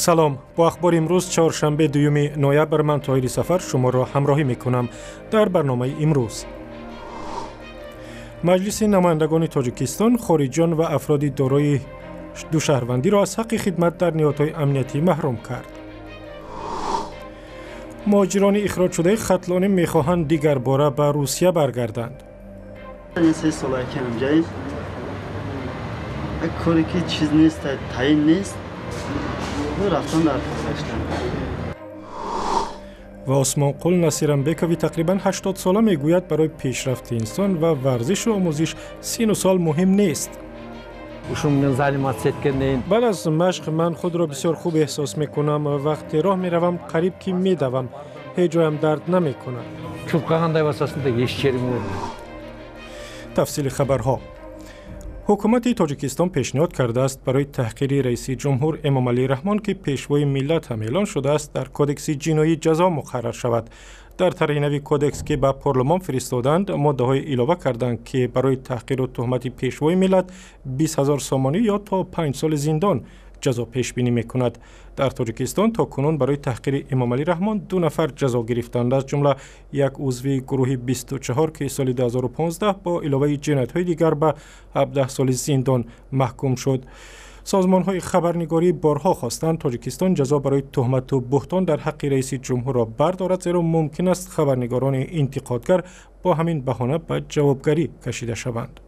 Салом, бо ахбори имрӯз, чоршанбе, 2 ноябр, ман Тоҳири Сафар шуморо ҳамроҳӣ мекунам. Дар барномаи имрӯз: Маҷлиси намояндагони Тоҷикистон хориҷиён ва афроди дорои ду шаҳрвандиро аз ҳаққи хидмат дар ниҳодҳои амниятӣ маҳрум кард. Муҳоҷирони ихроҷшудаи Хатлонӣ мехоҳанд дигарбора ба Русия баргарданд. 3 сола ки ҳамҷаем, коре ки чиз нест, таъин нест, рафтан дар гаштан. Ва Осмонқул Насирамбекови тақрибан 80 сола мегӯяд, барои пешрафти инсон ва варзишу омӯзиш сину сол муҳим нест. Ушун менен заниматься эткенден. Баъд аз машқ ман худро бисёр хуб эҳсос мекунам. Вақте роҳ меравам, қариб ки медавам, ҳеҷ ҷоям дард намекунад. Чуркагандай басасың да, эч жериң оорубайт. Тафсили хабарҳо. Ҳукумати Тоҷикистон пешниҳод кардааст, барои таҳқири раиси ҷумҳур Эмомалӣ Раҳмон, ки пешвои миллат ҳам эълон шудааст, дар Кодекси ҷиноӣ ҷазо муқаррар шавад. Дар тарҳи нави кодекс, ки ба парлумон фиристоданд, моддаҳое илова карданд, ки барои таҳқиру туҳмати пешвои миллат 20 000 сомонӣ ё то 5 соли зиндон ҷазо пешбинӣ мекунад. Дар Тоҷикистон то кунун барои таҳқири Эмомалӣ Раҳмон ду нафар ҷазо гирифтанд, аз ҷумла як узви гурӯҳи 24, ки соли 2015 бо иловаи ҷиноятҳои дигар ба 17 соли зиндон маҳкум шуд. Созмонҳои хабарнигорӣ борҳо хостанд, Тоҷикистон ҷазо барои туҳмату буҳтон дар ҳаққи раиси ҷумҳурро бардорад, зеро мумкин аст хабарнигорони интиқодгар бо ҳамин баҳона ба ҷавобгарӣ кашида шаванд.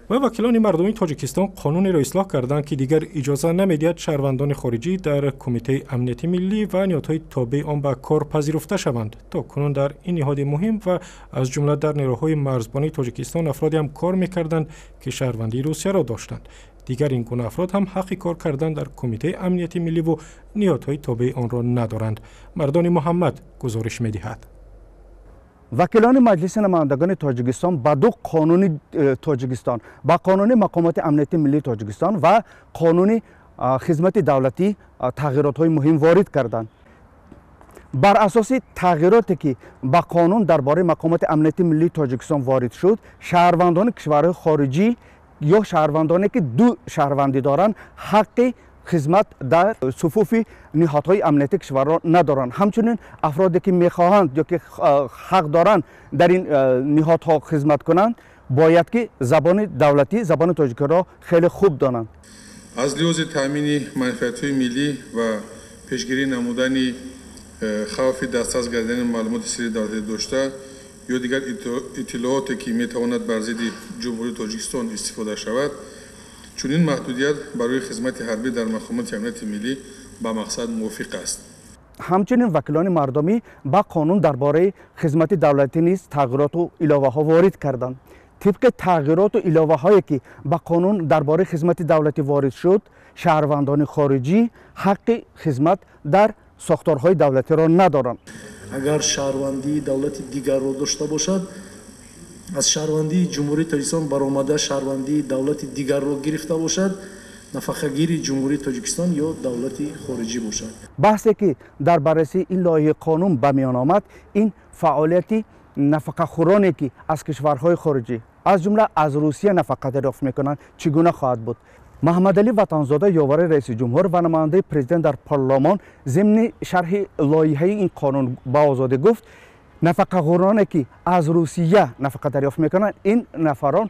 Ва вакилони мардумии Тоҷикистон қонунеро ислоҳ карданд, ки дигар иҷоза намедиҳад шаҳрвандони хориҷӣ дар Кумитаи амнияти миллӣ ва ниҳодҳои тобеи он ба кор пазируфта шаванд. То кунун дар ин ниҳоди муҳим ва аз ҷумла дар нерӯҳои марзбонии Тоҷикистон афроде ҳам кор мекарданд, ки шаҳрвандии Русияро доштанд. Дигар ин гуна афрод ҳам ҳаққи кор кардан дар Кумитаи амнияти милливу ниҳодҳои тобеи онро надоранд. Мардони Муҳаммад гузориш медиҳад. Вакилони Маҷлиси намояндагони Тоҷикистон ба ду қонуни Тоҷикистон, ба қонуни мақомоти амнияти миллии Тоҷикистон ва қонуни хизмати давлатӣ тағйиротҳои муҳим ворид карданд. Бар асоси тағйироте, ки ба қонун дар бораи мақомоти амнияти миллии Тоҷикистон ворид шуд, шаҳрвандони кишварҳои хориҷӣ ё шаҳрвандоне, ки ду шаҳрвандӣ доранд, ҳаққи хизмат дар суфуфи ниҳодҳои амнияти кишварро надоранд. Ҳамчунин афроде, ки мехоҳанд ё ки ҳақ доранд дар ин ниҳодҳо хизмат кунанд, бояд ки забони давлатӣ, забони тоҷикиро хеле хуб донанд. Аз лиҳози таъмини манфиатҳои миллӣ ва пешгирӣ намудани хавфи дастрас гардидани маълумоти сирри давлатӣ дошта ё дигар иттилооте, ки метавонад бар зидди Ҷумҳурии Тоҷикистон истифода шавад, чунин маҳдудият барои хизмати ҳарбӣ дар мақомоти амнияти миллӣ ба мақсад мувофиқ аст. Ҳамчунин вакилони мардумӣ ба қонун дар бораи хизмати давлатӣ низ тағйироту иловаҳо ворид карданд. Тибқи тағйироту иловаҳое, ки ба қонун дар бораи хизмати давлатӣ ворид шуд, шаҳрвандони хориҷӣ ҳаққи хизмат дар сохторҳои давлатиро надоранд. Агар шаҳрвандии давлати дигарро дошта бошад, аз шаҳрвандии Ҷумҳурии Тоҷикистон баромада, шаҳрвандии давлати дигарро гирифта бошад, нафақагири Ҷумҳурии Тоҷикистон ё давлати хориҷӣ бошад. Баҳсе, ки дар баррасии ин лоиҳаи қонун ба миён омад, ин фаъолияти нафақахӯроне, ки аз кишварҳои хориҷӣ, аз ҷумла аз Русия, нафақа дарёфт мекунанд, чӣ гуна хоҳад буд. Маҳаммадалӣ Ватанзода, ёвари раиси ҷумҳур ва намояндаи президент дар парлумон, зимни шарҳи лоиҳаи ин қонун ба Озодӣ гуфт, нафақахӯроне, ки аз Русия нафақа дарёфт мекунанд, ин нафарон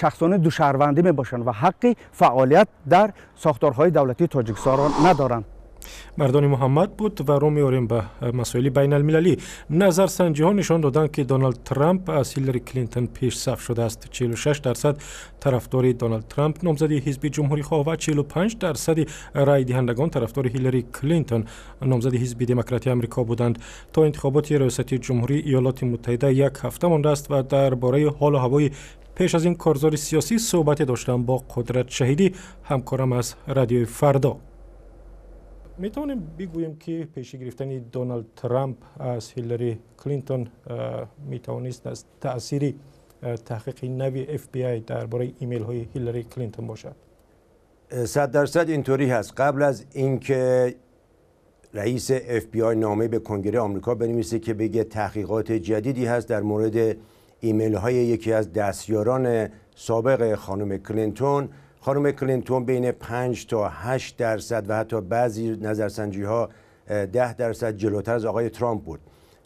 шахсони душаҳрвандӣ мебошанд ва ҳаққи фаъолият дар сохторҳои давлатии Тоҷикистонро надоранд. Мардони Муҳаммад буд. Ва рӯ меорем ба масоили байналмилалӣ. Назарсанҷиҳо нишон доданд, ки Доналд Трамп аз Ҳиллари Клинтон пешсаф шудааст. 46% тарафдори Доналд Трамп, номзади ҳизби ҷумҳурихоҳ, ва 45 дарсади райдиҳандагон тарафдори Ҳиллари Клинтон, номзади ҳизби Демократии Амрико буданд. То интихоботи риёсати ҷумҳурии Иёлоти Муттаҳида як ҳафта мондааст ва дар бораи ҳолу ҳавои пеш аз ин корзори сиёсӣ суҳбате доштам бо Қудрат Шаҳидӣ, ҳамкорам аз Радиои Фардо. Метавонем бигӯем, ки пешӣ гирифтани Доналд Трамп аз Ҳиллари Клинтон метавонист аз таъсири таҳқиқи нави FBI дар бораи имейлҳои Ҳиллари Клинтон бошад? 100% اینطوری هست. قبل از اینکه رئیس FBI نامه به کنگره آمریکا بنویسه که بگه تحقیقات جدیدی هست در مورد ایمیل های یکی از دستیاران سابق خانم کلینتون، خانم کلینتون بین 5 تا 8% و حتی بعضی نظرسنجی ها 10% جلوتر از آقای ترامپ بود.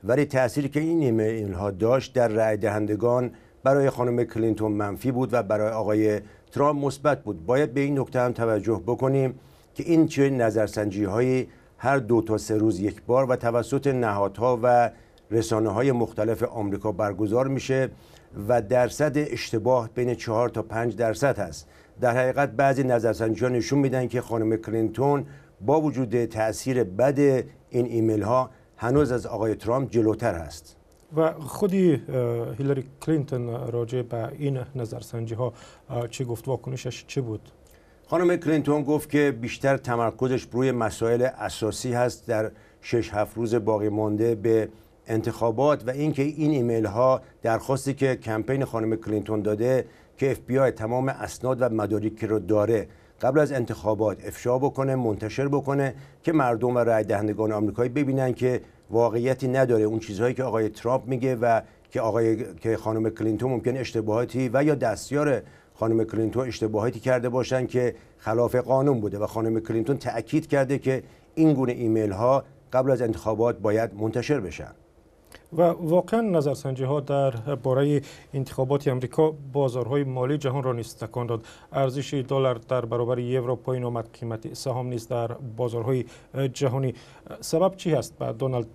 ولی تأثیری که این ایمیل ها داشت در رأی دهندگان برای خانم کلینتون منفی بود و برای آقای ترامپ مثبت بود. باید به این نکته هم توجه بکنیم که این چه نظرسنجی های هر 2 تا 3 روز یک بار و توسط نهادها و رسانه های مختلف آمریکا برگزار میشه و درصد اشتباه بین 4 تا 5% هست. در حقیقت بعضی نظرسنجی ها نشون میدن که خانم کلینتون با وجود تاثیر بد این ایمیل ها هنوز از آقای ترامپ جلوتر هست. و خودی هیلاری کلینتون راجع به این نظرسنجی ها چه گفت؟ واکنشش چه بود؟ خانم کلینتون گفت که بیشتر تمرکزش روی مسائل اساسی هست در 6-7 روز باقی مانده به انتخابات و اینکه این ایمیل ها درخواستی که کمپین خانم کلینتون داده که FBI تمام اسناد و مدارکی رو داره قبل از انتخابات افشا بکنه، منتشر بکنه که مردم و رای دهندگان آمریکایی ببینن که واقعیتی نداره اون چیزهایی که آقای ترامپ میگه و که خانم کلینتون ممکن اشتباهاتی و یا دستیار خانم کلینتون اشتباهاتی کرده باشن که خلاف قانون بوده و خانم کلینتون تأکید کرده که این گونه ایمیل ها قبل از انتخابات باید منتشر بشن. و واقعا نظرسنجی ها در باره انتخابات امریکا بازارهای مالی جهان را نیز تکان داد. ارزش دلار در برابر یورو پایین آمد، قیمت سهام نیز در بازارهای جهانی. سبب چی هست؟ به دونالد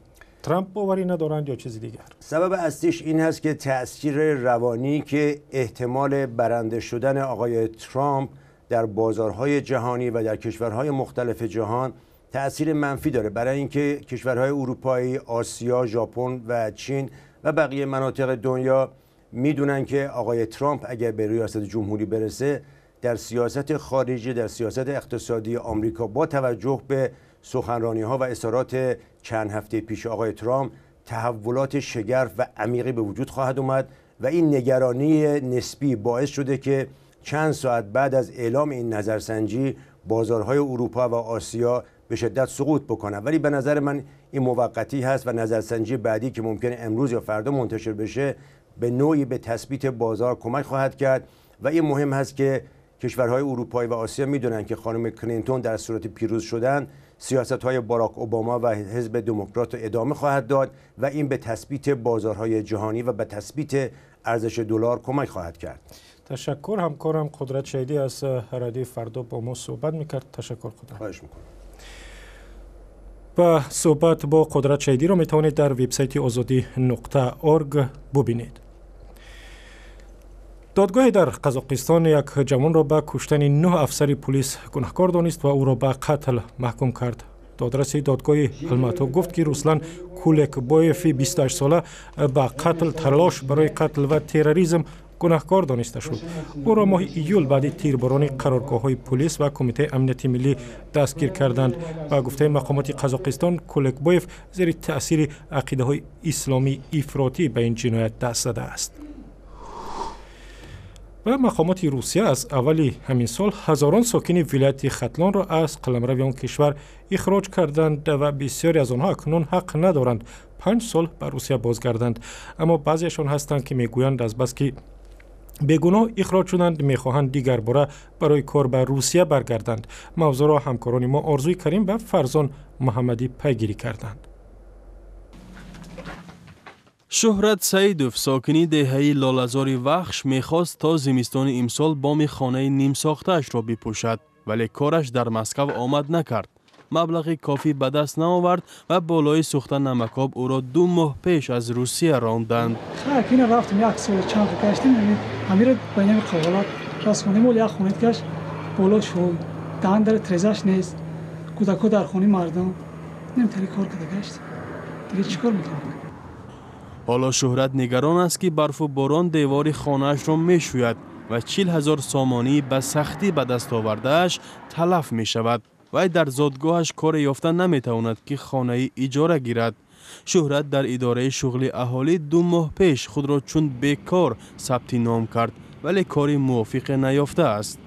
ترامپ باوری ندارند یا چیز دیگر؟ سبب اصلیش این هست که تأثیر روانی که احتمال برنده شدن آقای ترامپ در بازارهای جهانی و در کشورهای مختلف جهان تأثیر منفی داره، برای اینکه کشورهای اروپایی، آسیا، ژاپن و چین و بقیه مناطق دنیا میدونن که آقای ترامپ اگر به ریاست جمهوری برسه در سیاست خارجی، در سیاست اقتصادی آمریکا با توجه به سخنرانی‌ها و اظهارات چند هفته پیش آقای ترامپ تحولات شگرف و عمیقی به وجود خواهد اومد و این نگرانی نسبی باعث شده که چند ساعت بعد از اعلام این نظرسنجی بازارهای اروپا و آسیا به شدت سقوط بکنن. ولی به نظر من این موقتی هست و نظرسنجی بعدی که ممکنه امروز یا فردا منتشر بشه به نوعی به تثبیت بازار کمک خواهد کرد و این مهم هست که کشورهای اروپایی و آسیا میدونن که خانم کلینتون در صورت پیروز شدن سیاست‌های باراک اوباما و حزب دموکرات ادامه خواهد داد و این به تثبیت بازارهای جهانی و به تثبیت ارزش دلار کمک خواهد کرد. تشکر. همکارم قدرت شهیدی از رادیو فردا با ما صحبت میکرد. تشکر قدرت. خواهش میکنم. و صحبت با قدرت شهیدی را میتوانید در وبسایت ozodi.org ببینید. دادگاه در قزاقستان یک جوان را به کشتن 9 افسر پلیس گناهکار دانست و او را به قتل محکوم کرد. دادرس دادگاه الماتو گفت که روسلان کولکبایف 28 ساله به قتل، تلاش برای قتل و تروریسم گناهکار دانسته شد. او را ماه ایول بعد تیرباران قرارگاه‌های پلیس و کمیته امنیت ملی دستگیر کردند. با گفته مقامات قزاقستان، کولکبایف زیر تأثیر عقیده‌های اسلامی افراطی به این جنایت دست زده است. و مقامات روسیه از اول همین سال هزاران ساکن ولایت ختلان را از قلمرو آن کشور اخراج کردند و بسیاری از آنها اکنون حق ندارند 5 سال به روسیه بازگردند. اما بعضیشان هستند که میگویند از بس که بیگناه اخراج شدند میخواهند دیگر باره برای کار به روسیه برگردند. موضوع را همکاران ما آرزوی کریم و فرزان محمدی پیگیری کردند. شهرت سعیدوف ساکنی деҳаи Лолазори Вахш мехост то зимистони имсол боми хонаи нимсохтаашро бипӯшад, вале кораш дар Москав омад накард. Маблағи кофӣ ба даст наовард ва болои сӯхта намакоб ӯро 2 моҳ пеш аз Русия ронданд. Ина рафтем як сол чанд гаштем, ҳамира ба нами қаволат расондем, ол як хонед гашт боло шуд, даҳан дар трезаш нест, кӯдако дар хони мардум немтари кор карда гашт. Дига чӣ кор мекунем? Ҳоло Шӯҳрат нигарон аст, ки барфу борон девори хонаашро мешӯяд ва 40 000 сомонӣ ба сахтӣ ба даст овардааш талаф мешавад. Вай дар зодгоҳаш коре ёфта наметавонад, ки хонаи иҷора гирад. Шӯҳрат дар идораи шуғли аҳолӣ 2 моҳ пеш худро чун бекор сабти ном кард, вале кори мувофиқе наёфтааст.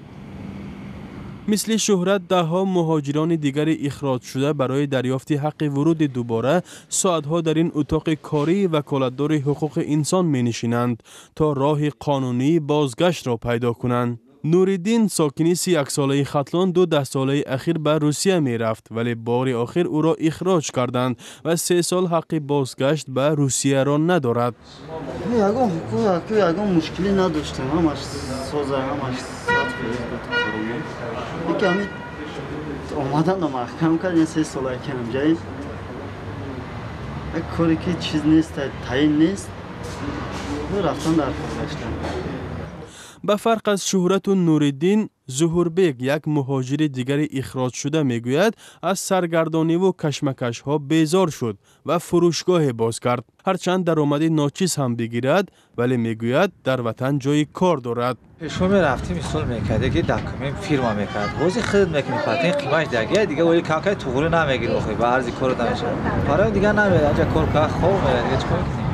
Мисли Шӯҳрат даҳҳо муҳоҷирони дигари ихроҷшуда барои дарёфти ҳаққи вуруди дубора соатҳо дар ин утоқи кории ваколатдори ҳуқуқи инсон менишинанд, то роҳи қонунии бозгаштро пайдо кунанд. Нуриддин, сокини 31-солаи Хатлон, ду даҳсолаи ахир ба Русия мерафт, вале бори охир ӯро ихроҷ карданд ва 3 сол ҳаққи бозгашт ба Русияро надорад. Ягон ҳуқуқ, ягон мушкилӣ надоштем, ҳамаш соза, ҳамаш 100% буд. Яке ҳамин омадан маҳкам кард, 3 сола ки ҳамҷаи як коре ки чиз нест, таъин нест, рафтан дар гаштан. Ба фарқ аз Шуҳрату Нуриддин, Зуҳурбек, як муҳоҷири дигари ихроҷшуда, мегӯяд, аз саргардониву кашмакашҳо безор шуд ва фурӯшгоҳе боз кард. Ҳарчанд даромади ночиз ҳам бигирад, вале мегӯяд, дар ватан ҷои кор дорад. Пешво мерафтим, мисол мекард, ки документ фирма мекард. Ҳозир худ мекунӣ, патент қимаш дагия дига, вале камкай туғри намегирӣ, охи ба арзи корот намешавад. Барои дигар намерад, анҷа кор кар, хоб мерад, дига чӣ кор кунем?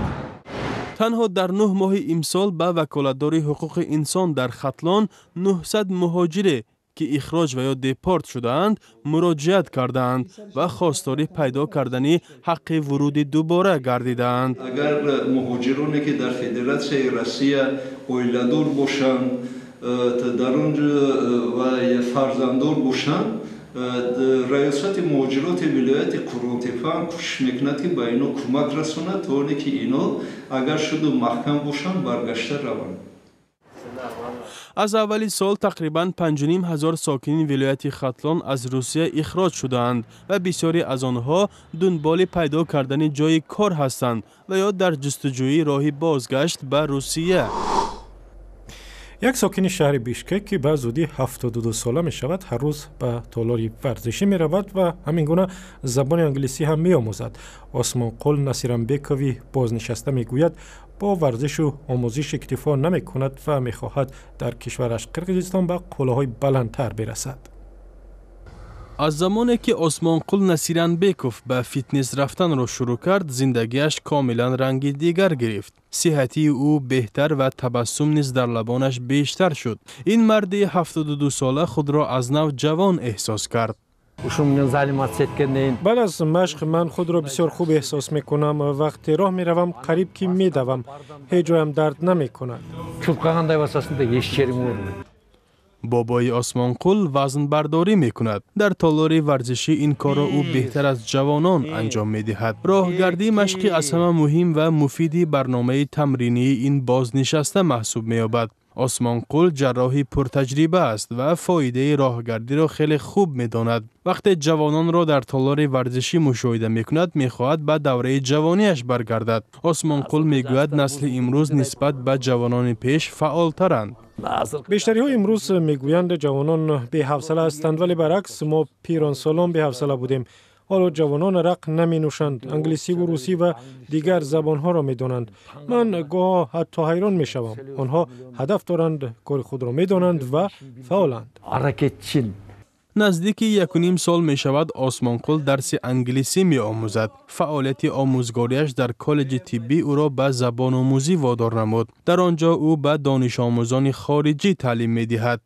Танҳо дар 9 моҳи имсол ба ваколатдори ҳуқуқи инсон дар Хатлон 900 муҳоҷире, ки ихроҷ ва ё депорт шудаанд, муроҷиат кардаанд ва хостори пайдо кардани ҳаққи вуруди дубора гардидаанд. Агар муҳоҷироне, ки дар Федератсияи Россия оиладор бошанд, дар он ҷо ва фарзанддор бошанд, Раёсати муҳоҷироти вилояти Қурғонтеппа ҳам кӯшиш мекунад, ки ба ино кӯмак расонад, то оне ки ино агар шуду маҳкам бошанд, баргашта раванд. Аз аввали сол тақрибан 5500 сокини вилояти Хатлон аз Русия ихроҷ шудаанд ва бисёре аз онҳо дунболи пайдо кардани ҷойи кор ҳастанд ва ё дар ҷустуҷӯи роҳи бозгашт ба Русия. Як сокини шаҳри Бишкек, ки ба зудӣ 72 сола мешавад, ҳар рӯз ба толори варзишӣ меравад ва ҳамин гуна забони англисӣ ҳам меомӯзад. Осмонқул Насирамбекови бознишаста мегӯяд, бо варзишу омӯзиш иктифо намекунад ва мехоҳад дар кишвараш Қирғизистон ба қуллаҳои баландтар бирасад. Аз замоне ки Осмонқул Насиранбеков ба фитнес рафтанро шурӯъ кард, зиндагиаш комилан ранги дигар гирифт. Сиҳатии ӯ беҳтар ва табассум низ дар лабонаш бештар шуд. Ин марди 72-сола худро аз нав ҷавон эҳсос кард. Ушун менен заниматься эткенден Баъд аз машқ ман худро бисёр хуб эҳсос мекунам. Вақте роҳ меравам, қариб ки медавам, ҳеҷ ҷоям дард намекунад. Чуркагандай басасың да, эч жериң оорубайт. Бобои Осмонқул вазнбардорӣ мекунад. Дар толори варзишӣ ин корро ӯ беҳтар аз ҷавонон анҷом медиҳад. Роҳгардӣ машқи аз ҳама муҳим ва муфиди барномаи тамринии ин бознишаста маҳсуб меёбад. Осмонқул ҷарроҳи пуртаҷриба аст ва фоидаи роҳгардиро хеле хуб медонад. Вақте ҷавононро дар толори варзишӣ мушоҳида мекунад, мехоҳад ба давраи ҷавониаш баргардад. Осмонқул мегӯяд, насли имрӯз нисбат ба ҷавонони пеш фаъолтаранд. Бештариҳо имрӯз мегӯянд, ҷавонон беҳавсала ҳастанд, вале баръакс, мо пиронсолон беҳавсала будем. Ҳоло ҷавонон арақ наменӯшанд, англисиву русӣ ва дигар забонҳоро медонанд. Ман гоҳо ҳатто ҳайрон мешавам. Онҳо ҳадаф доранд, кори худро медонанд ва фаъоланд. Аракетчил. Наздики якуним сол мешавад, Осмонқул дарси англисӣ меомӯзад. Фаъолияти омӯзгориаш дар коллеҷи тиббӣ ӯро ба забономӯзӣ водор намуд. Дар он ҷо ӯ ба донишомӯзони хориҷӣ таълим медиҳад.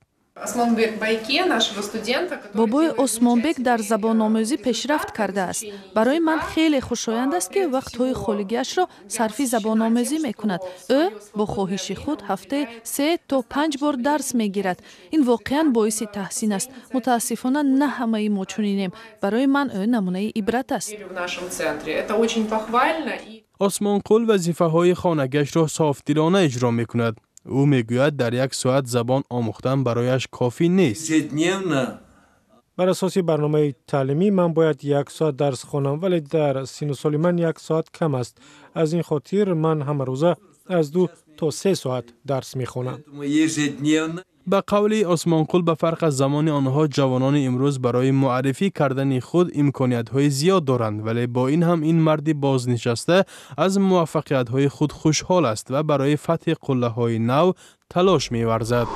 Бобои Осмонбек дар забономӯзӣ пешрафт кардааст. Барои ман хеле хушоянд аст, ки вақтҳои холигиашро сарфи забономӯзӣ мекунад. Ӯ бо хоҳиши худ ҳафтаи 3 то 5 бор дарс мегирад. Ин воқеан боиси таҳсин аст. Мутаассифона, на ҳамаи мо чунинем. Барои ман ӯ намунаи ибрат аст. Осмонқул вазифаҳои хонагиашро софдилона иҷро мекунад. Ӯ мегӯяд, дар як соат забон омӯхтан барояш кофӣ нест. Бар асоси барномаи таълимӣ ман бояд як соат дарс хонам, вале дар синну соли ман як соат кам аст. Аз ин хотир ман ҳамарӯза аз 2 то 3 соат дарс мехонам. Ба қавли Осмонқул, ба фарқ аз замони онҳо, ҷавонони имрӯз барои муаррифӣ кардани худ имкониятҳои зиёд доранд. Вале бо ин ҳам ин марди бознишаста аз муваффақиятҳои худ хушҳол аст ва барои фатҳи қуллаҳои нав талош меварзад.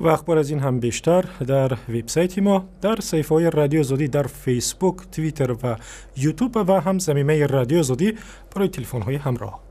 Ва ахбор аз ин ҳам бештар дар вебсайти мо, дар саҳифаҳои Радиои Озодӣ дар Фейсбук, Твиттер ва Ютуб ва ҳам замимаи Радиои Озодӣ барои телефонҳои ҳамроҳ.